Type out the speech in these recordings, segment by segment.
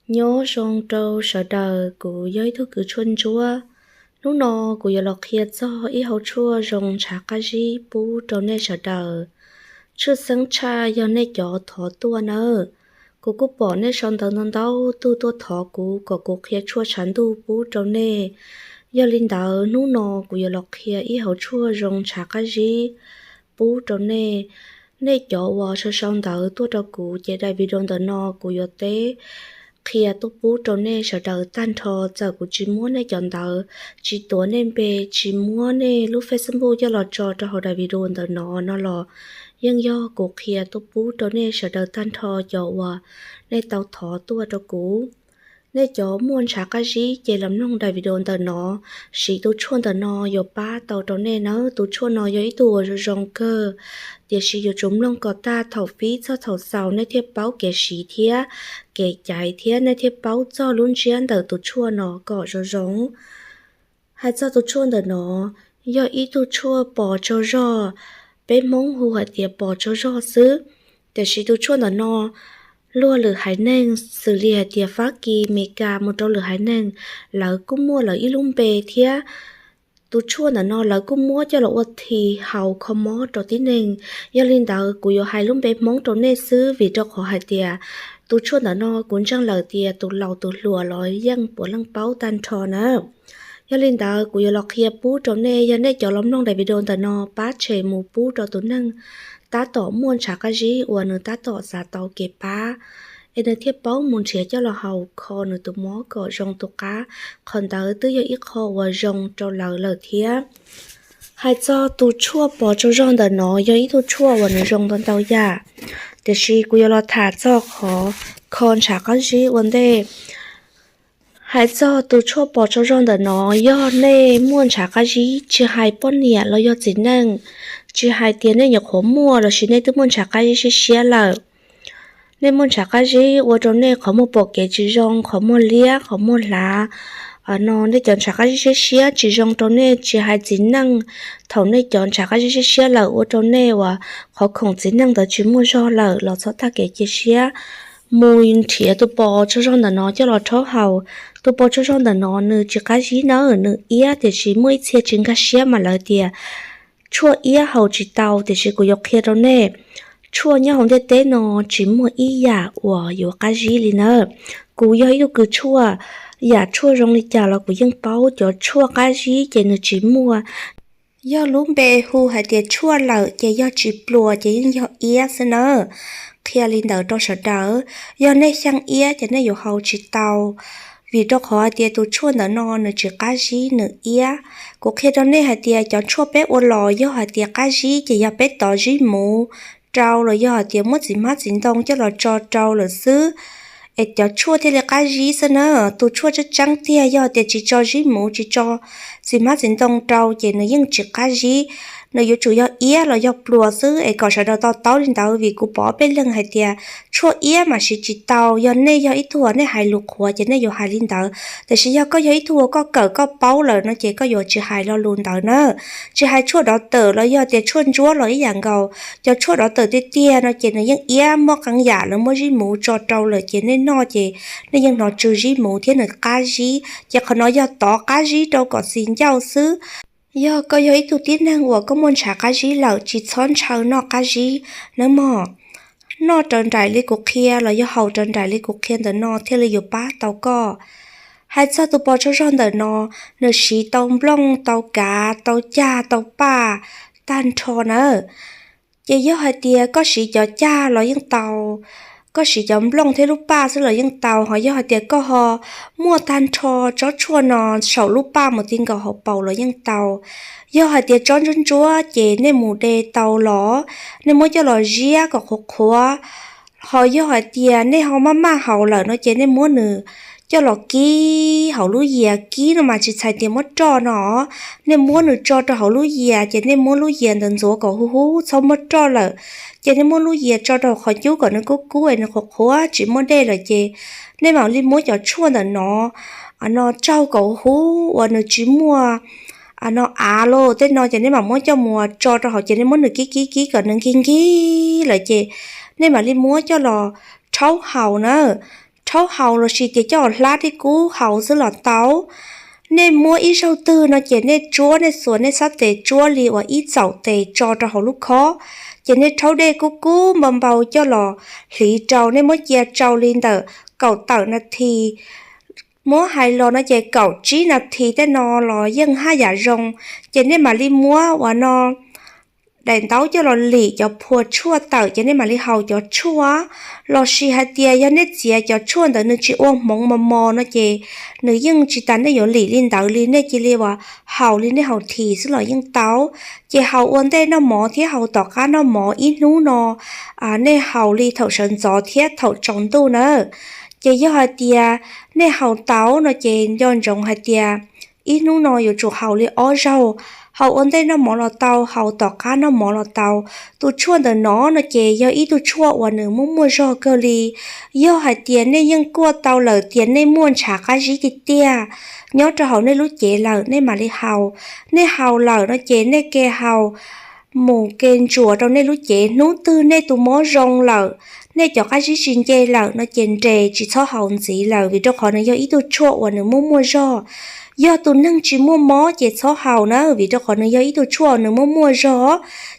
Nyob zoo rau sawv daws, kuv yog ib tug kws tshuaj ntsuab. Hnub no kuv yuav los qhia txog ib hau tshuaj zoo ntshav qab zib pub rau nej sawv daws. Tshwj xeeb tshaj yog nej cov thov tuaj nawb. Kuv kuj pom nej sau ntawv ntau ntau tug tuaj thov kuv kom kuv qhia tshuaj tshav ntuj pub rau nej. Yog li ntawd hnub no kuv yuav los qhia ib hau tshuaj zoo ntshav qab zib pub rau nej. Nej cov uas sau sau ntawv tuaj rau kuv ces daim video ntawm no kuv yuav teb qhia tuaj pub rau nej sawv daws tag nrho. Txawm kuv tsis muab nej cov ntawv, tsis tuav nej npe, tsis muab nej lub Facebook coj los tso rau hauv daim video ntawm no no los yeej yog kuv qhia tuaj pub rau nej sawv daws tag nrho cov uas nej tau thov tuaj rau kuv. Nej cov muaj ntshav qab zib ces los mloog daim video ntawm no, siv tus tshuaj ntawm no yuav pab tau rau nej nawb. Tus tshuaj no yog ib tug uas zoo zoo kawg, tiam sis yuav tsum mloog kom tag thaum pib txog thaum xaus nej thiaj paub kev siv thiab kev caiv thiab nej thiaj paub txog lub ntsiab ntawm tus tshuaj no kom zoo zoo. Hais txog tus tshuaj ntawm no, yog ib tug tshuaj pos tsaug zog, peb Hmoob hu hais tias pos tsaug zog xwb. Tiam sis tus tshuaj ntawm no luag lwm haiv neeg xws li hais tias Fab Kis, Mes Kas mus rau lwm haiv neeg, lawv kuj muaj lawv ib lub npe thiab. Tus tshuaj ntawm no lawv kuj muab coj los ua thi haus kho mob rau tib neeg. Yog li ntawd kuv yuav hais lub npe Hmoob rau nej xwb vim rau qhov hais tias tus tshuaj ntawm no kuv ntseeg lawm tias tus laus tus hluas los yeej puav leej paub tag nrho na. Yog li ntawd kuv yuav los qhia pub rau nej, yog nej cov los mloog daim video ntawm no pab tshem mus pub rau tus neeg tab tom muaj ntshav qab zib uas nws tab tom xav tau kev pab, es nws thiaj paub mus nrhiav coj los haus kho nws tus mob kom zoo tus qab. Qhov ntawd twb yog ib qho uas zoo rau lawv lawm thiab. Hais txog tus tshuaj pos tsaug zog ntawm no yog ib tug tshuaj uas nws zoo ntau ntau yam, tiam sis kuv yuav los tham txog qhov kho ntshav qab zib ua ntej. Hais txog tus tshuaj pos tsaug zog ntawm no, yog nej muaj ntshav qab zib, tsis hais poj niam los yog txiv neej, tsis hais tias nej nyuam qhuav muaj lossis nej twb muaj ntshav qab zib siab siab lawm, nej muaj ntshav qab zib ua rau nej qhov muag pom kev tsis zoo, qhov muag liab, qhov muag hlav, no nej cov ntshav qab zib siab siab tsis zoo rau nej, tsis hais txiv neej, thaum nej cov ntshav qab zib siab siab lawm ua rau nej uas qhov khoom txiv neej ntawd tsis muaj zog lawm los txhob tag kev cia siab, mus nrhiav tus pos tsaug zog ntawm no coj los rhaub haus. Tus pos tsaug zog ntawm no nws tsis qab zib nawb, nws iab, tiam sis muaj ib txhia tsis nkag siab mas lawv tias tshuaj iab haus tsis tau, tiam sis kuv yuav qhia rau nej, tshuaj nyob hauv ntiaj teb no tsis muaj ib yam uas yuav qab zib li nawb. Kuv yog ib tug kws tshuaj, yam tshuaj zoo li cas los kuv yeej paub, cov tshuaj qab zib ces nws tsis muaj. Yog lub npe hu hais tias tshuaj lawm ces yog tsis pluas ces yeej yog iab xwb nawb. Qhia li ntawd rau sawv daws, yog nej xyeej iab ces nej yuav haus tsis tau, vim rau qhov hais tias tus tshuaj ntawm no nws tsis qab zib, nws iab. Kuv qhia rau nej hais tias cov tshuaj peb ua los yog hais tias qab zib ces yog peb tov zib muv rau los yog hais tias muab txiv hmab txiv ntoo coj los tso rau lawm xwb, es cov tshuaj thiaj li qab zib xwb na. Tus tshuaj tseeb tseeb tiag yog tias tsis tso zib muv, tsis tso txiv hmab txiv ntoo rau ces nws yeej tsis qab zib. Nws yuav tsum yog iab los yog pluas xwb, es kom sawv daws to taub li ntawd, vim kuv pom peb leeg hais tias tshuaj iab mas siv tsis tau. Yog nej yog ib tug nej hais lus qhuav ces nej yuav hais li ntawd, tiam sis yog koj yog ib tug uas koj kawm koj paub lawm no ces koj yuav tsis hais lo lus ntawd na. Tsis hais tshuaj dov tawm los yog tias tshuaj ntsuab los ib yam nkaus, cov tshuaj dov tawm tiag tiag no ces nws yeej iab, muaj qee yam lawv muab zib muv tso rau lawm ces nej noj ces nej yeej hnov tsw zib muv thiab nws qab zib, ces qhov no yog tov qab zib rau kom xis ncauj xwb. Yog koj yog ib tug tib neeg uas koj muaj ntshav qab zib lawm, tsis txhob ntshaw noj qab zib nawb mog. Noj raws nraim li kuv qhia los yog haus raws nraim li kuv qhia ntawm no thiaj li yuav pab tau koj. Hais txog tus pos tsaug zog ntawm no, nws siv tau nplooj, tau kav, tau cag, tau paj tag nrho nawb. Ces yog hais tias koj siv cov cag los yeej tau, koj siv cov nplooj thiab lub paj xwb los yeej tau, ho yog hais tias koj ho muaj tag nrho tsob tshuaj no saum lub paj mus ti nkaus hauv paus los yeej tau. Yog hais tias tsob ntsuab ntsuab ces nej mus de tau los, nej muab coj los ziab kom qhuav qhuav. Ho yog hais tias nej ho maj maj haus lawm no ces nej muab nws coj los kib hauv lub yias, kib no mas tsis txhais tias muab roj no. Nej muab nws tso rau hauv lub yias ces nej muab lub yias ntawd ntxuav kom huv huv, txhob muab roj lawm. Ces nej muab lub yias tso rau qhov cub kom nws kub kub es nws qhuav qhuav tsis muaj dej lawm ces nej mam li muab cov tshuaj ntawm no, no tsaug kom huv uas nws tsis muaj no av los tej no ces nej mam muab coj mus tso rau hauv ces nej muab nws kib kib kib kom nws nkig nkig lawm ces nej mam li muab coj los rhaub haus na. rhaub haus lossis tias coj hlab dej kub haus xwb los tau. Nej muab ib zaug twg no ces nej tsuab, nej xuas nej xab tes tsuab li uas ib txaum tes tso rau hauv lub khob, ces nej rhaub dej kub kub npau npau coj los hliv rau, nej muab cia tsau li ntawm kaum tawm nas this. Muab hais los no ces kaum tsib nas this tej no los yeej haj yam zoo. Ces nej mam li muab uas no daim ntaub coj los lim cov phua tshuaj tawm, ces nej mam li haus cov tshuaj. Lossis hais tias yog nej txiav cov tshuaj ntawd nws tsis ua hmoov mos mos no ces nws yeej tsis tas nej yuav lim li ntawd li, nej cia li uas haus li nej haus this xwb los yeej tau. Ces haus ua ntej noj mov thiab haus tom qab noj mov ib hnub no, nej haus li thaum sawv ntxov thiab thaum tsaus ntuj na. Ces yog hais tias nej haus tau no ces nco ntsoov hais tias ib hnub no yuav tsum haus li ob zaug, haus ua ntej noj mov los tau, haus tom qab noj mov los tau. Tus tshuaj ntawm no no ces yog ib tug tshuaj uas nws muaj muaj zog kawg li. Yog hais tias nej yeej kuaj tau lawm tias nej muaj ntshav qab zib tiag tiag nyob rau hauv nej lub cev lawm, nej mam li haus. Nej haus lawm no ces nej ke haus mus ke ntsuas rau nej lub cev. Hnub twg nej tus mob zoo lawm, nej cov qab zib tsis nce lawm no ces nres tsis txhob haus ntxiv lawm, vim rau qhov nws yog ib tug tshuaj uas nws muaj muaj zog. Yog tus neeg tsis muaj mob ces txhob haus na, vim rau qhov nws yog ib tug tshuaj nws muaj muaj zog,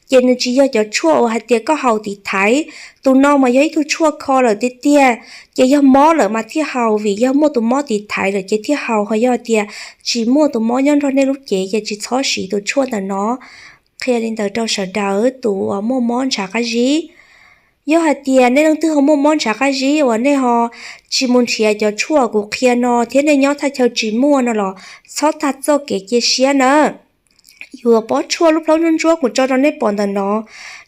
ces nws tsis yog cov tshuaj uas hais tias koj haus tiv thaiv. Tus no mas yog ib tug tshuaj kho lawm tiag tiag, ces yog mob lawm mas thiaj haus, vim yog muaj tus mob tiv thaiv lawm ces thiaj haus. Ho yog hais tias tsis muaj tus mob nyob nrog nej lub cev ces tsis txhob siv tus tshuaj ntawm no. Qhia li ntawd rau sawv daws tus uas muaj mob ntshav qab zib. Yog hais tias nej leej twg ho muaj mob ntshav qab zib uas nej ho tsis mus nrhiav cov tshuaj kuv qhia no thiab nej nyob thaj chaw tsis muaj no los txhob tag txoj kev cia siab na. Yuav pob tshuaj lub plhaub ntsuab ntsuab kuv tso rau nej pom ntawm no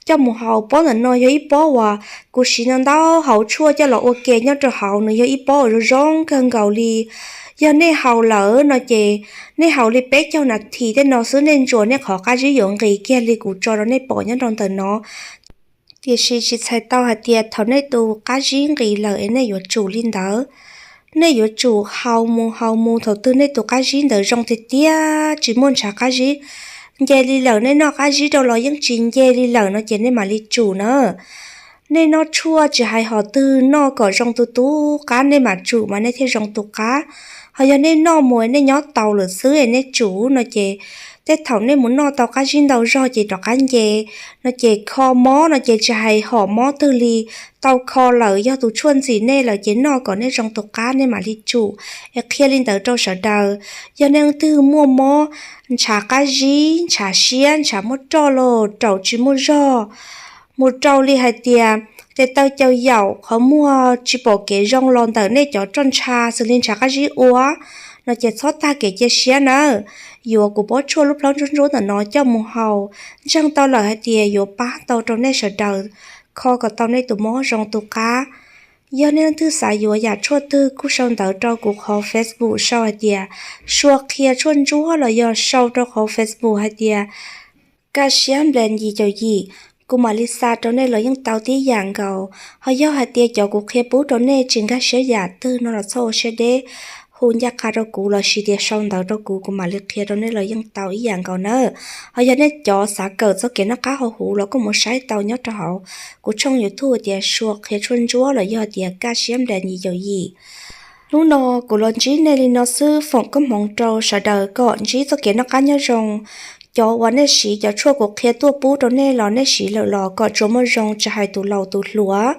coj mus haus. Pob ntawm no yog ib pob uas kuv siv ntau ntau hauv tshuaj coj los ua ke nyob rau hauv, nws yog ib pob uas zoo zoo kawg nkaus li. Yog nej haus lawm no ces nej haus li peb caug nas this tej no xwb, nej ntsuas nej qhov qab zib yuav nqis kiag li kuv tso rau nej pom nyob rau ntawm no. Tiam sis tsis txhais tau hais tias thaum nej tus qab zib nqis lawm es nej yuav tsum li ntawd. Nej yuav tsum haus mus haus mus thaum twg nej tus qab zib ntawd zoo tiag tiag tsis muaj ntshav qab zib, nce li lawm, nej noj qab zib rau los yeej tsis nce li lawm no ces nej mam li tsum na. Nej noj tshuaj tsis hais hom twg noj kom zoo tu tu qab nej mam tsum mas nej thiaj zoo tu qab. Ho yog nej noj mus nej nyob tau lawm xwb es nej tsum no ces tej thaum nej mus noj tau qab zib ntau zog ces rov qab nce no ces kho mob no ces tsis hais hom mob twg li, tau kho lawm yog tus tshuaj ntxim nej lawm ces noj kom nej zoo tus qab nej mam li tsum. Es qhia li ntawd rau sawv daws, yog nej leej twg muaj mob ntshav qab zib, ntshav siab, ntshav muaj roj los raum tsis muaj zog, mus rau li hais tias tes taw caws yaum, qhov muag tsis pom kev zoo los ntawm nej cov roj ntsha xws li ntshav qab zib ua no ces txhob tag kev cia siab nawb. Yuav kuv pob tshuaj lub plhaub ntsuab ntsuab ntawm no coj mus haus, ntseeg tau lawm hais tias yuav pab tau rau nej sawv daws, kho kom tau nej tus mob zoo tus qab. Yog nej leej twg xav yuav yam tshuaj twg kuj sau ntawv rau kuv qhov Facebook sau hais tias Sua Qhia Tshuaj Ntsuab los yog sau rau qhov Facebook hais tias Kaj Siab Nplas yim caum yim, kuv mam li xa rau nej los yeej tau tib yam nkaus. Ho yog hais tias cov kuv qhia pub rau nej tsis nkag siab yam twg no los txhob ua siab deb, hu ncaj qha rau kuv lossis tias sau ntawv rau kuv, kuv mam li qhia rau nej los yeej tau ib yam nkaus nawb. Ho yog nej cov xav kawm txoj kev noj qab haus huv los kuj mus saib tau nyob rau hauv kuv tshooj YouTube tias Sua Qhia Tshuaj Ntsuab los yog tias Kaj Siab Nplas yim caum yim. Hnub no kuv los ntsib nej li no xwb, foom koob hmoov rau sawv daws kom ntsib txoj kev noj qab nyob zoo. Cov uas nej siv cov tshuaj kuv qhia tuaj pub rau nej los nej siv lawm los kom tsuas muaj zoo tsis hais tus laus tus hluas.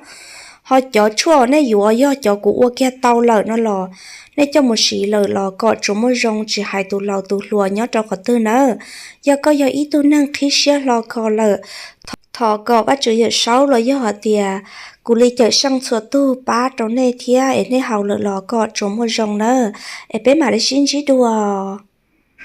Ho cov tshuaj uas nej yuav yog cov kuv ua kiag tau lawm no los nej coj mus siv lawm los kom tsuas muaj zoo tsis hais tus laus tus hluas nyob rau qhov twg nawb. Yog koj yog ib tug neeg qhib siab hlo kho lawm, thov kom Vajtswv Yawm Saub los yog hais tias kuv li cawm seej txhua tug pab rau nej thiab es nej haus lawm los kom tsuas muaj zoo nawb. Es peb mam li sib ntsib dua.